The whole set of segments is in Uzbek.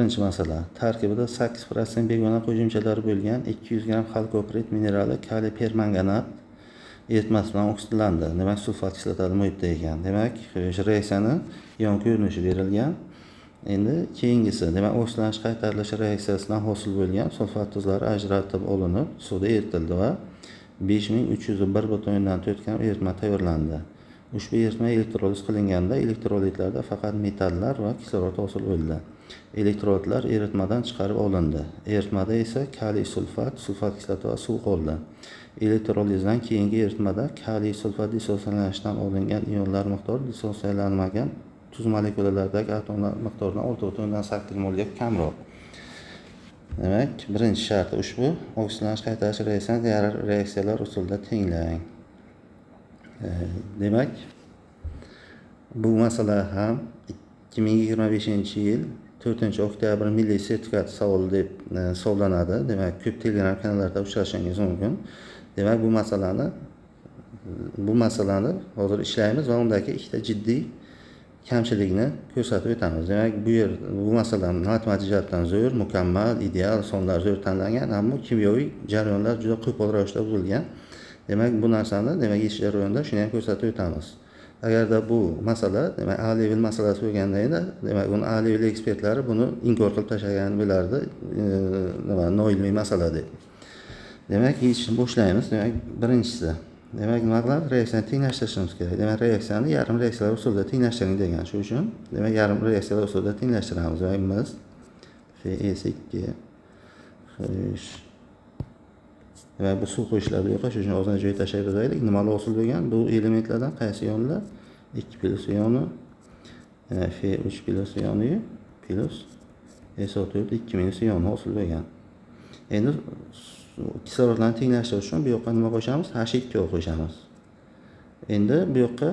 Birinchi masala. Tarkibida 8% begona qo'shimchalari bo'lgan 200 gramm xalkoprit minerali kaliy permanganat eritmasi bilan oksidlandi. Demak, sulfat kislotali muhitda ekan. Demak, o'sha reaksiyani ion ko'rinishi berilgan. Endi keyingisi, demak, oksidlanish qaytarilish reaksiyasidan hosil bo'lgan sulfat tuzlari ajratib olinib, suvda eritildi va 5301,4 gramm eritma tayyorlandi. Ushbu eritma elektroliz qilinganda elektrolitlarda faqat metallar va kislorod hosil bo'ldi. Elektrolitlar eritmadan chiqarib olindi. Eritmada esa kaliy sulfat, sulfat kislota va suv qoldi. Elektrolizdan keyingi eritmada kaliy sulfat dissotsiyalanishdan olingan ionlar miqdori dissotsiyalanmagan tuz molekulalaridagi atomlar miqdoridan 6,8 molga kamroq. Demak, birinchi sharti ushbu oksidlanish qaytarish reaksiyasini yarim reaksiyalar usulida tenglang. Demak, bu masala ham 2025-yil 4-oktyabr milliy sertifikat savoli deb hisoblanadi. Demak, ko'p Telegram kanallarda uchrashingiz mumkin. Demak, bu masalani hozir ishlaymiz va undagi ikkita jiddiy kamchilikni ko'rsatib o'tamiz. Demak, bu yer, bu masala matematik jihatdan zo'r, mukammal, ideal, sonlar zo'r tanlangan, ammo kimyoviy jarayonlar juda qo'pol ravishda buzilgan. Demak, bu narsani, demak, yechish jarayonida shuni ham ko'rsatib o'tamiz. Agarda bu masala, demak, A level masalasi bo'lganda edi, demak, uni A level ekspertlari buni inkor qilib tashlagan bo'lardi, nima, noilmiy masala deb. Demak, yechishni boshlaymiz. Demak, birinchisi, demak, nima qilamiz? Reaksiyani tenglashtirishimiz kerak. Demak, reaksiyani yarim reaksiyalar usulida tenglashtiring degan. Shuning uchun, demak, yarim reaksiyalar usulida tenglashtiramiz. Demak, mis Fe S2. Xo'sh. Demak, bu suv qo'shiladi bu yoqqa, shuning uchun ozgina joy tashlab yozaylik. Nima hosil bo'lgan? Bu elementlardan qaysi ionlar? 2 plyus ioni, Fe3 plyus ioni plyus SO4 2 minus ioni hosil bo'lgan. Endi kislorodlarni tenglashtirish uchun bu yoqqa nima qo'shamiz? H2O qo'shamiz. Endi bu yoqqa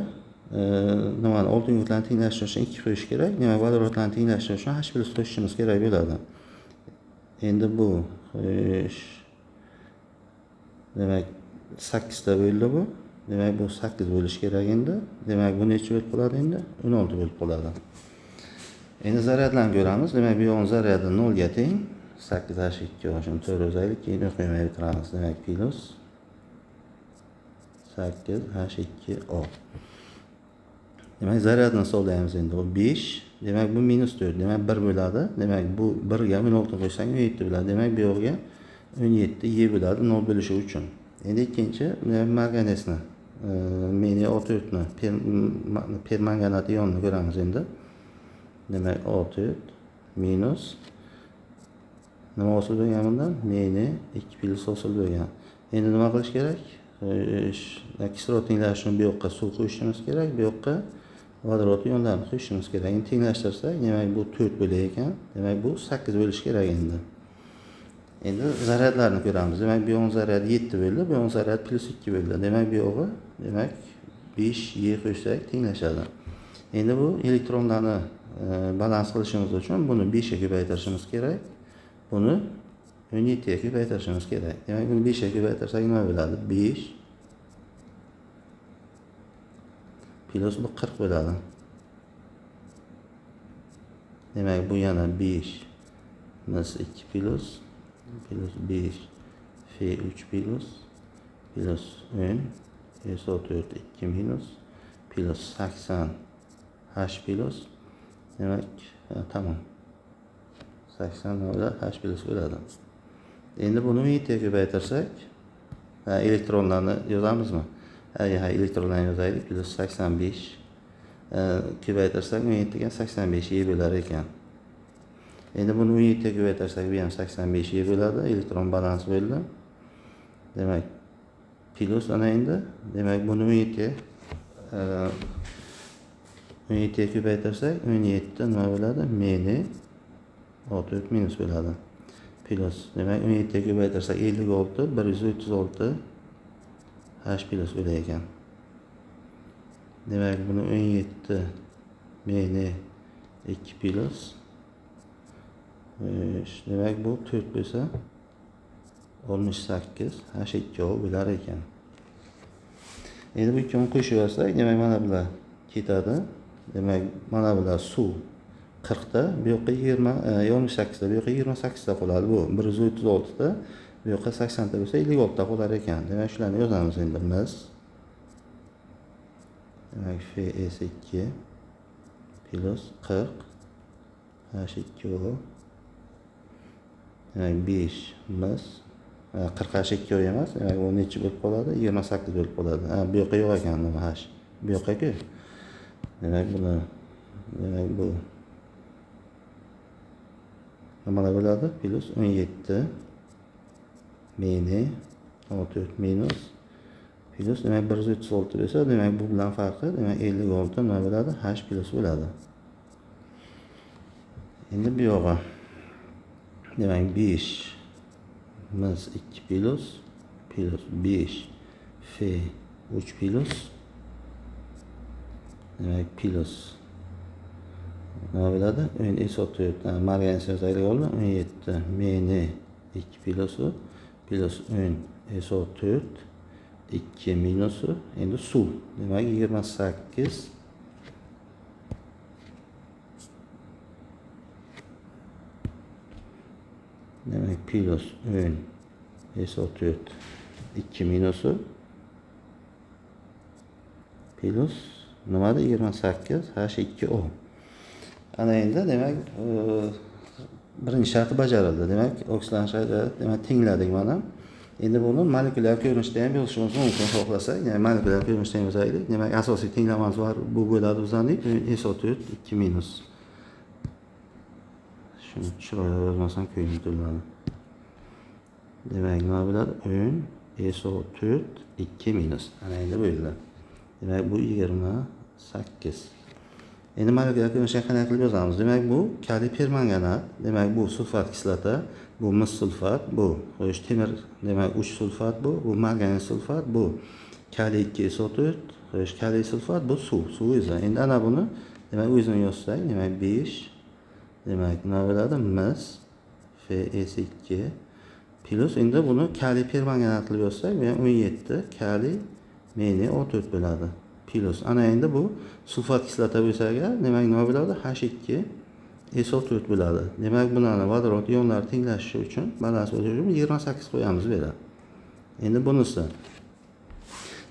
nimani, oltin gugurtlarni tenglashtirish uchun 2 qo'yish kerak. Demak, vodorodlarni tenglashtirish uchun H plyus qo'shishimiz kerak bo'ladi. Endi bu, xo'sh, demak, 8 ta bo'ldi bu. Demak, bu 8 bo'lishi kerak endi. Demak, bu necha bo'lib qoladi endi? 16 bo'lib qoladi. Endi zaryadlarni ko'ramiz. Demak, bu yoqning zaryadi 0 ga teng. 8 H2, shuni to'g'ri yozaylik, keyin o'qimay o'tiramiz. Demak, plyus 8 H2O. Demak, zaryadni hisoblaymiz endi. Bu 5, demak, bu minus 4, demak 1 bo'ladi. Demak, bu 1 ga 16 qo'shsang 17 bo'ladi. Demak, bu yoqga 17 E bo'ladi 0 bo'lishi uchun. Endi ikkinchi marganesni, MnO4 ni, permanganat ionini ko'ramiz endi. Demak, O4 minus nima hosil bo'lgan bundan? Mn 2 plyus hosil bo'lgan. Endi nima qilish kerak? Kislorod tenglash uchun bu yoqqa suv qo'shishimiz kerak, bu yoqqa vodorod ionlarini qo'shishimiz kerak. Endi tenglashtirsak, demak, bu 4 bo'lar ekan. Demak, bu 8 bo'lishi kerak endi. Endi zaryadlarni ko'ramiz. Demak, bu yoqning zaryadi 7 bo'ldi, bu yoqning zaryadi plyus 2 bo'ldi. Demak, bu yog'i, demak, 5 E qo'shsak tenglashadi. Endi bu elektronlarni balans qilishimiz uchun buni 5 ga ko'paytirishimiz kerak. Buni 17 ga ko'paytirishimiz kerak. Demak, buni 5 ga ko'paytirsak nima bo'ladi? 5 plyus bu 40 bo'ladi. Demak, bu yana 5 mis 2 plyus plyus 5 Fe3 plyus plyus 10 SO4 2 minus plyus 80 H plyus. Demak, tamom. 80 bo'ladi, H plyus bo'ladi. Endi buni 17 ga ko'paytirsak, elektronlarni yozamizmi? Ha, elektronlarni yozaylik, plyus 85 ko'paytirsak 17 ga 85 E bo'lar ekan. Endi buni 17 ga ko'paytirsak, bu ham 85 E bo'ladi, elektron balans bo'ldi. Demak, plyus ana endi, demak, buni 17 ga ko'paytirsak, 17 nima bo'ladi? Mn O4 minus bo'ladi. Plyus, demak, 17 ga ko'paytirsak 56, 136 H plyus bo'lar ekan. Demak, buni 17 Mn 2 plyus. Demak, bu 4 bo'lsa 68 H2O bo'lar ekan. Endi bu ikkovini qo'shib yuborsak, demak, mana bular ketadi. Demak, mana bular suv 40 ta, bu yoqqa 28 ta, bu yoqqa 28 ta qoladi. Bu 136 ta, bu yoqqa 80 ta bo'lsa 56 ta qolar ekan. Demak, shularni yozamiz endi biz. Demak, Fs2 plus 40 H2O, demak 5 mis 40 H2O emas, demak u nechi bo'lib qoladi? 28 bo'lib qoladi. Ha, bu yoqqa yo'q ekan nima H. Bu yoqqa-ku. Demak, buni, demak bu nimalar bo'ladi? Plus 17 mn O4 minus plus, demak 136 bo'lsa, demak bu bilan farqi, demak 56 nima bo'ladi? H plus bo'ladi. Endi bu yog'i, demak 5 mis 2 plus plus 5 F 3 plus, demak plus nima bo'ladi? 10 SO4, margan yozaylik oldin, 17 mn 2 plusi plus 10 SO4 2 minusi, endi suv, demak 28 demak plus 10 SO4 2 minusi plus nimada 28 H2O. Ana endi demak birinchi sharti bajarildi. Demak oksidanch, demak tengladik mana. Endi buni molekulyar ko'rinishda ham yozishimiz mumkin xohlasak. Demak molekulyar ko'rinishda ham yozaylik. Demak asosiy tenglamamiz bor, bu bo'ladi bizning SO4 2 minus. Shuni chiroyli yozmasam ko'nglim to'lmadi. Demak nima bo'ladi? 10 SO4 2 minus. Ana endi bo'ldi. Demak bu 28. Endi molekulyar ko'rinishga qanday qilib yozamiz? Demak bu kaliy permanganat, demak bu sulfat kislota, bu mis sulfat, bu xo'sh temir, demak 3 sulfat bu marganin sulfat, bu kaliy 2 SO4, xo'sh kaliy sulfat, bu suv, suv o'zi. Endi ana buni demak o'zini yozsak, demak 5, demak nima bo'ladi? Mis Fs2 plus, endi buni kaliy permanganat qilib yozsak, bu ham 17 kaliy MnO4 bo'ladi. Plus ana endi bu sulfat kislota bo'lsa agar, demak nima bo'ladi? H2 SO4 bo'ladi. Demak buni vodorod ionlari tenglashishi uchun, balans bo'lishi uchun 28 qo'yamiz bu yerga. Endi bunisi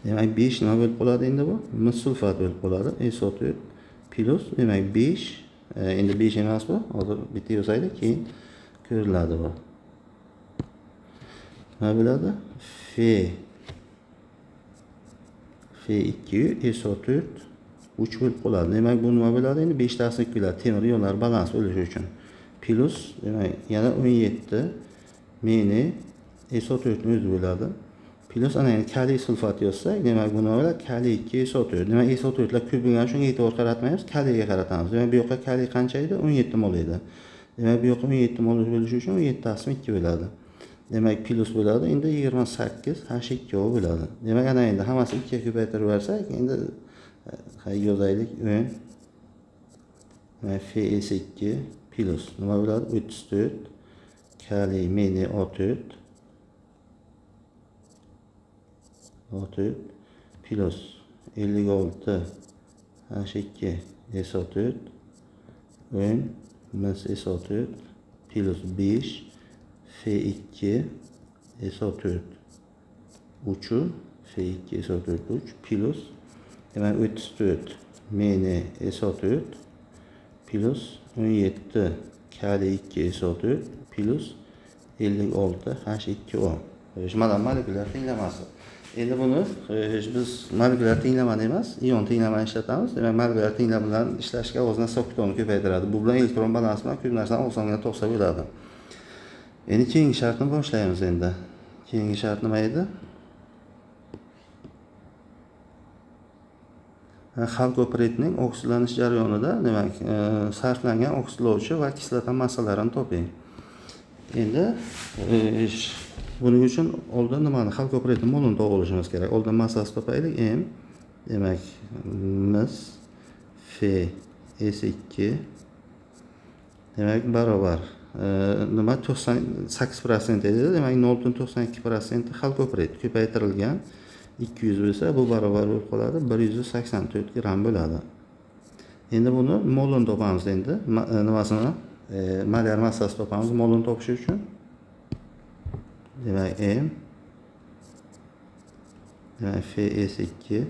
demak 5 nima bo'lib qoladi endi bu? Mis sulfat bo'lib qoladi. SO4 plus, demak 5, endi 5 emas bu. Hozir bitta yozaylik, keyin ko'riladi bu. Nima bo'ladi? F2 SO4 3 bo'lib qoladi. Demak bu nima bo'ladi? Endi 5 tasi 2 bo'ladi. Temir ionlar balans bo'lishi uchun. Plus, demak yana 17 Mn SO4 ni o'zi bo'ladi. Plus ana endi kaliy sulfat yozsak, demak bu nima bo'ladi? Kaliy 2 SO4. Demak SO4 lar ko'p bo'lgani uchun e'tibor qaratmaymiz, kaliyga qaratamiz. Demak bu yoqqa kaliy qancha edi? 17 mol edi. Demak bu yoqqa 17 mol bo'lishi uchun 17 taqsim 2 bo'ladi. Demak plus bo'ladi. Endi 28 H2O bo'ladi. Demak ana endi hammasi 2 ga ko'paytirib yuborsak, endi yozaylik 10 Fs2 plus nima bo'ladi? 34 kaliy MnO4 O4 plus 56 H2 SO4 10 mis SO4 plus 5 F2 SO4 3 F2 SO4 3 plus, demak 34 Mn SO4 plus 17 kaliy 2 SO4 plus 56 H2O. Mana molekulyar tenglamasi. Endi buni biz molekulyar tenglamani emas, ion tenglamani ishlatamiz. Demak, molekulyar tenglama bilan ishlashga o'zini hisob-kitobini ko'paytiradi. Bu bilan elektron balansi bilan ko'p narsani osongina topsa bo'ladi. Endi keyingi shartni boshlaymiz endi. Keyingi shart nima edi? Xalkopritning oksidlanish jarayonida, demak, sarflangan oksidlovchi va kislota massalarini toping. Endi buning uchun oldin nimani, xalkopritning molini topib olishimiz kerak. Oldin massasi topaylik. M, demak, mis F S2, demak barobar nima 98% edi, demak 0.92% xalkoprit ko'paytirilgan 200 bo'lsa, bu barobar bo'lib qoladi 184 gram bo'ladi. Endi buni molini topamiz endi. Nimasini? Molyar massasi topamiz molini topish uchun. Demak, M demak FS2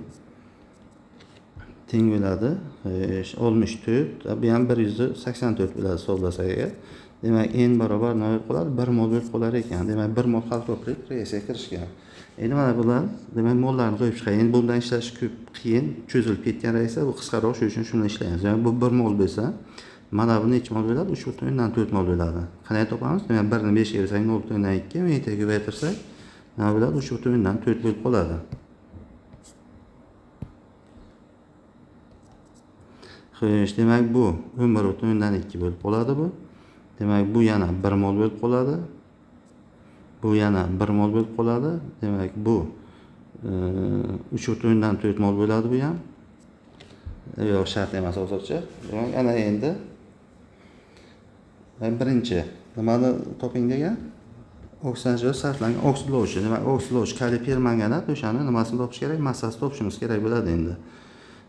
teng bo'ladi 64, bu ham 184 bo'ladi hisoblasak agar. Demak, N barobar nima bo'lib qoladi? 1 mol bo'lib qolar ekan. Demak, 1 mol hal ko'prik reaksiyaga kirishgan. Endi mana bular, demak, mollarni qo'yib chiqaylik. Endi bundan ishlash ko'p qiyin, cho'zilib ketgan reaksiya, bu qisqaroq, shuning uchun shuni ishlaymiz. Demak, bu 1 mol bo'lsa, mana bu necha mol bo'ladi? 3,4 mol bo'ladi. Qanday topamiz? Demak, 1 ni 5 ga bo'lsak, 0,2, mingta ko'paytirsak, nima bo'ladi? 3,4 bo'lib qoladi. Xo'sh, demak, bu 11,2 bo'lib qoladi bu. Demak, bu yana 1 mol bo'lib qoladi. Bu yana 1 mol bo'lib qoladi. Demak, bu 3,4 mol bo'ladi bu ham. Yo'q, shart emas hozircha. Demak, ana endi birinchi nimani toping degan? Oksidlanishda sarflangan oksidlovchi. Demak, oksidlovchi kaliy permanganat, o'shani nimasini topish kerak? Massasini topishimiz kerak bo'ladi endi.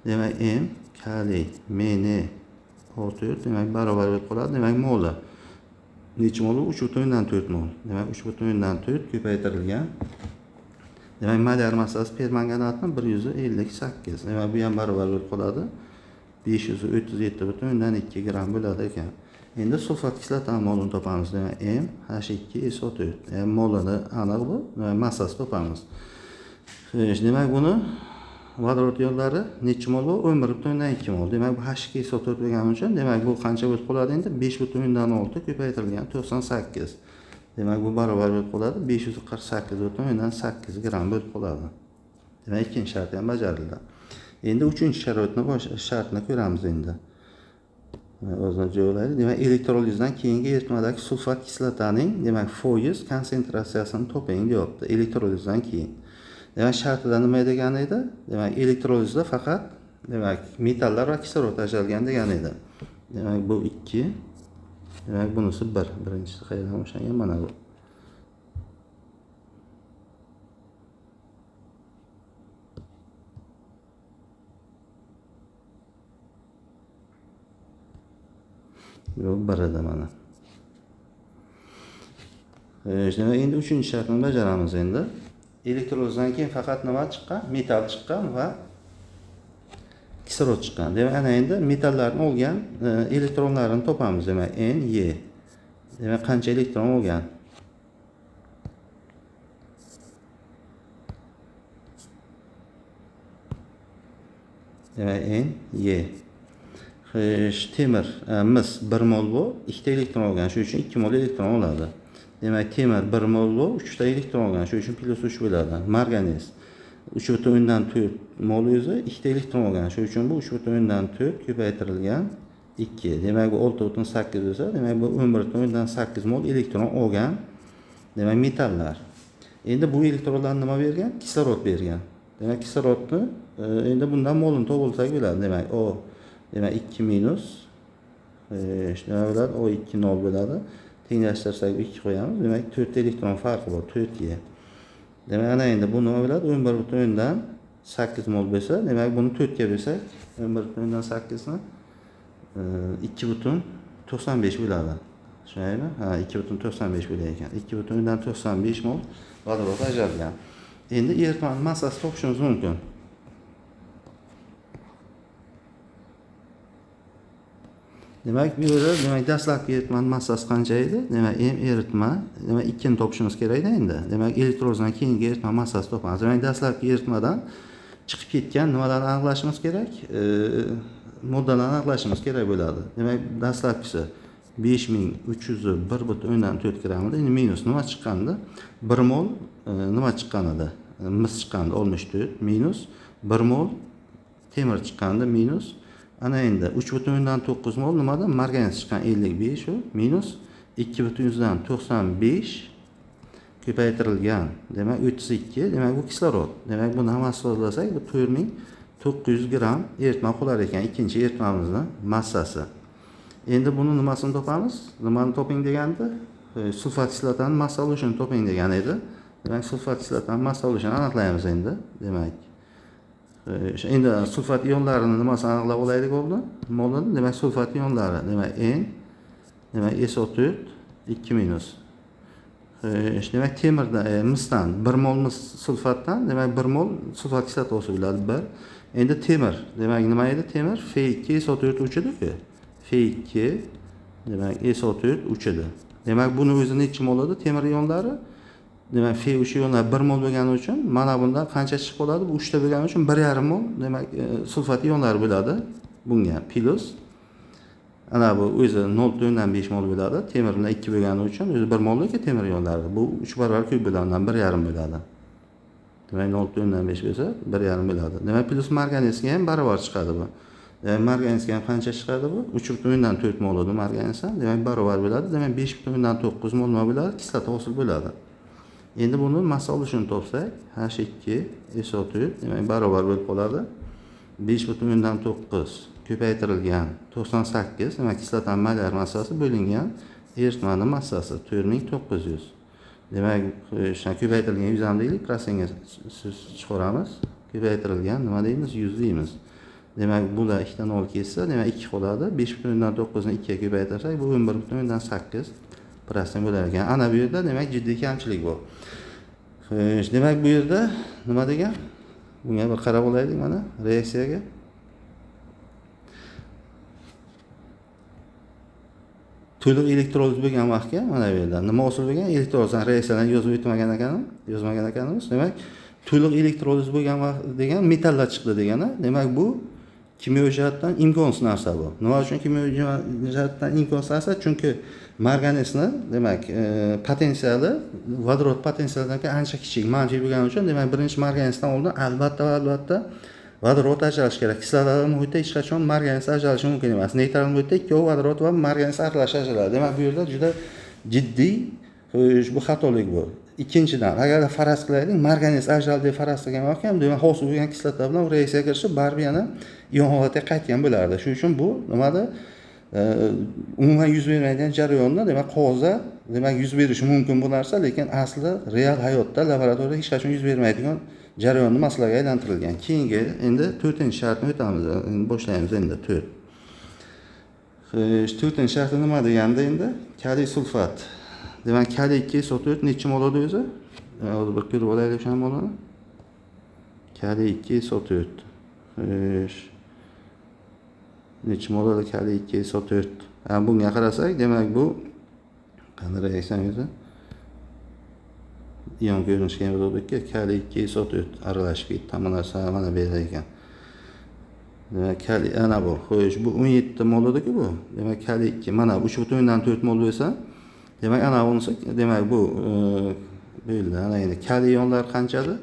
Demak, M kaliy MnO4 demak barobar bo'lib qoladi. Demak, moli necha mol? 3,4 mol. Demak, 3,4 ko'paytirilgan. Demak, molyar massasi permanganatni 158. Demak, bu ham barobar bo'lib qoladi. 537,2 gramm bo'ladi ekan. Endi sulfat kislotani molini topamiz. Demak, M H2SO4. Ya'ni molini aniq bu, demak, massasi topamiz. Xo'sh, demak, buni vodorod ionlari necha mol bu? 11,2 mol. Demak, bu H2SO4 bo'lgani uchun, demak, bu qancha bo'lib qoladi endi? 5,6 ko'paytirilgan 98. Demak, bu barobar bo'lib qoladi 548,8 gramm bo'lib qoladi. Demak, ikkinchi shart ham bajarildi. Endi uchinchi shartni ko'ramiz endi. O'zini joylaydi. Demak, elektrolizdan keyingi eritmadagi sulfat kislotaning, demak, foiz konsentratsiyasini toping deyapti. Elektrolizdan keyin. Demak, shartida nima degan edi? Demak, elektrolizda faqat, demak, metallar va kislorod ajralgan degan edi. Demak, bu 2. Demak, bunisi 1. Birinchisi qayerdan boshlangan? Mana bu. Yo'q, 1 edi mana. Demak, endi uchinchi shartni bajaramiz endi. Elektrolizdan keyin faqat nima chiqqan? Metal chiqqan va kislorod chiqqan. Demak, ana endi metallarni olgan elektronlarini topamiz. Demak, N, Y. Demak, qancha elektron olgan? Demak, N, Y. Xo'sh, temir, mis 1 mol bu, 2 ta elektron olgan. Shuning uchun 2 mol elektron oladi. Demak, temir 1 mol bu, 3 ta elektron olgan. Shuning uchun plus 3 bo'ladi. Marganiz 3,4 mol o'zi 2 ta elektron olgan. Shuning uchun bu 3,4 ko'paytirilgan 2. Demak, bu 6,8 bo'lsa, demak bu 11,8 mol elektron olgan. Demak, metallar. Endi bu elektronlarni nima bergan? Kislorod bergan. Demak, kislorodni endi bundan molini topilsak bo'ladi. Demak, O demak 2 minus nima bo'ladi? O 2 0 bo'ladi. Tenglashtirsak 2 qo'yamiz. Demak, 4 ta elektron farqi bor, 4 ga. Demak, ana endi bu nima bo'ladi? 11,8 mol bo'lsa, demak buni 4 ga bo'lsak, 11,8 ni 2,95 bo'ladi. Shundaymi? Ha, 2,95 bo'lar ekan. 2,95 mol vodorod ajralgan. Endi eritmaning massasini topishimiz mumkin. Demak, bu yerda demak dastlabki eritmaning massasi qancha edi? Demak, M eritma, demak 2 ni topishimiz kerakda endi. Demak, elektrolizdan keyingi eritma massasini topamiz. Demak, dastlabki eritmadan chiqib ketgan nimalarni aniqlashimiz kerak? Moddalarni aniqlashimiz kerak bo'ladi. Demak, dastlabkisi 5301,4 gramm edi. Endi minus nima chiqqandi? 1 mol nima chiqqan edi? Mis chiqqandi 64 minus 1 mol temir chiqqandi minus ana endi 3,9 mol nimada? Marganiz chiqqan 55 u minus 2,95 ko'paytirilgan. Demak, 32. Demak, bu kislorod. Demak, buni hammasi hisoblasak, bu 4900 gramm eritma qolar ekan ikkinchi eritmamizni massasi. Endi buni nimasini topamiz? Nimani toping degandi? Sulfat kislotani massa ulushini toping degan edi. Demak, sulfat kislotani massa ulushini aniqlaymiz endi. Demak, Endi sulfat ionlarini nimasini aniqlab olaylik oldin. Molini, demak, sulfat ionlari, demak, N, demak, SO4 2 minus. Demak, temirdan, misdan 1 mol mis sulfatdan, demak, 1 mol sulfat kislotasi bo'ladi 1. Endi temir, demak, nima edi temir? Fe2 SO4 3 edi-ku. Fe2, demak, SO4 3 edi. Demak, buni o'zi nechi mol edi temir ionlari? Demak, Fe3 ionlari 1 mol bo'lgani uchun mana bundan qancha chiqib qoladi? Bu 3 ta bo'lgani uchun 1,5 mol, demak, sulfat ionlari bo'ladi bunga plus ana bu o'zi 0,5 mol bo'ladi. Temir bilan 2 bo'lgani uchun o'zi 1 mollik temir ionlari. Bu 3 barobar ko'p bo'ladi, undan 1,5 bo'ladi. Demak, 0,5 bo'lsa 1,5 bo'ladi. Demak, plus marganesga ham barobar chiqadi bu. Demak, marganesga ham qancha chiqadi bu? 3,4 mol edi marganes ham. Demak, barobar bo'ladi. Demak, 5,9 mol nima bo'ladi? Kislota hosil bo'ladi. Endi buni massa olishini topsak, H2 SO4, demak, barobar bo'lib qoladi. 5,9 ko'paytirilgan 98, demak, kislotaning molyar massasi bo'lingan eritmani massasi 4900. Demak, o'sha ko'paytirilgan 100 ham deylik, protsentga chiqaramiz. Ko'paytirilgan nima deymiz? 100 deymiz. Demak, bular 2 dan 0 ketsa, demak 2 qoladi. 5,9 ni 2 ga ko'paytirsak, bu 11,8% bo'lar ekan. Ana bu yerda demak jiddiy kamchilik bor. Xo'sh, demak bu yerda nima degan? Bunga bir qarab olaylik mana reaksiyaga. To'liq elektroliz bo'lgan vaqtga mana bu yerda nima hosil bo'lgan? Elektroliz reaksiyalarni yozib o'tmagan ekanim, yozmagan ekanimiz. Demak, to'liq elektroliz bo'lgan vaqt degan metallar chiqdi degani. Demak, bu kimyoviy jihatdan imkonsiz narsa bu. Nima uchun kimyoviy jihatdan imkonsiz narsa? Chunki marganesni, demak, potensiali vodorod potensialidan ancha kichik, manfiy bo'lgani uchun, demak, birinchi marganesdan oldin albatta vodorod ajralishi kerak. Kislotalar muhitda hech qachon marganes ajralishi mumkin emas. Neytral muhitda ikkovi vodorod va marganes aralash ajraladi. Demak, bu yerda juda jiddiy bu xatolik bu. Ikkinchidan, agar faraz qilaylik, marganes ajraldi deb faraz qilgan vaqt ham, demak, hosil bo'lgan kislota bilan reaksiyaga kirishib, baribir yana ion holatiga qaytgan bo'lardi. Shuning uchun bu nimada umuman yuz bermaydigan jarayonni, demak, qog'ozda, demak, yuz berishi mumkin bu narsa, lekin asli real hayotda laboratoriyada hech qachon yuz bermaydigan jarayonni masalaga aylantirilgan. Keyingi endi 4-shartni o'tamiz. Endi boshlaymiz endi 4. Xo'sh, 4-sharti nima deganda endi kaliy sulfat. Demak, kaliy 2 SO4 necha mol edi o'zi? Hozir bir ko'rib olaylik o'sha molini. Kaliy 2 SO4. Xo'sh. Necha mol edi kaliy 2 SO4? Bunga qarasak, demak, bu qanday reaksiya o'zi? Ion ko'rinishga ham bo'libdi. Kaliy 2 SO4 aralashib ketdi. Hamma narsa mana bu yerda ekan. Demak, kaliy ana bu. Xo'sh, bu 17 mol edi-ku bu. Demak, kaliy 2 mana 3,4 mol bo'lsa, demak, ana bunisi, demak, bu bo'ldi. Ana endi kaliy ionlari qanchadi?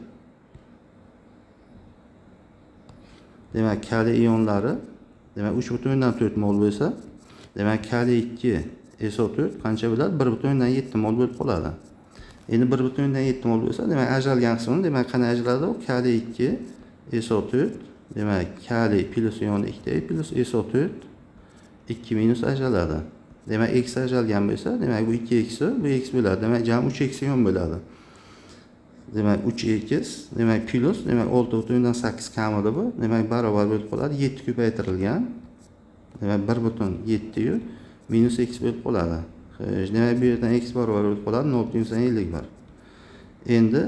Demak, kaliy ionlari, demak, 3,4 mol bo'lsa, demak, kaliy 2 SO4 qancha bo'ladi? 1,7 mol bo'lib qoladi. Endi 1,7 mol bo'lsa, demak, ajralgan qismini, demak, qanday ajraladi u? Kaliy 2 SO4, demak, kaliy plus ion 2 plus SO4 2 minus ajraladi. Demak, x ajralgan bo'lsa, demak, bu 2 x, bu x bo'ladi. Demak, jami 3 x ion bo'ladi. Demak, 3 x, demak, plus, demak, 6,8 kamida bu. Demak, barobar bo'lib qoladi. 7 ko'paytirilgan. Demak, 1,7 minus x bo'lib qoladi. Xo'sh, demak, bu yerdan x barobar bo'lib qoladi 0,51. Endi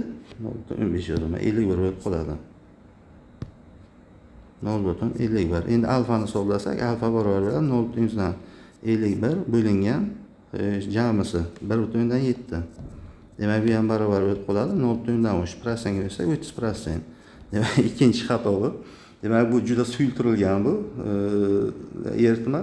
0,15 yozaman, 51 bo'lib qoladi. 0,51. Endi alfani hisoblasak, alfa barobar bo'ladi 0,51 bo'lingan jamisi 1,7. Demak, bu ham barobar bo'lib qoladi 0,3. Protsentga bersak 30%. Demak, ikkinchi xato bu. Demak, bu juda suyultirilgan bu eritma.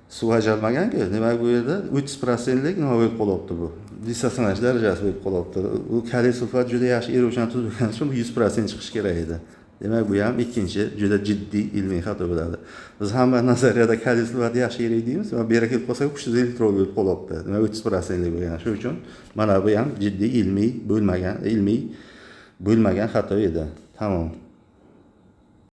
Suv ajralmagan-ku. Demak, bu yerda 30%lik nima bo'lib qolyapti bu? Dissotsiyatsiya darajasi bo'lib qolyapti. U kaliy sulfat juda yaxshi eruvchan tuz bo'lgani uchun bu 100% chiqishi kerak edi. Demak, bu ham ikkinchi juda jiddiy ilmiy xato bo'ladi. Biz hamma nazariyada kaliy sulfat yaxshi eriydi deymiz, va bu yerga kelib qolsak kuchsiz elektrod bo'lib qolyapti. Demak, 30%lik bo'lgan. Shuning uchun mana bu ham jiddiy ilmiy bo'lmagan xato edi. Tamom.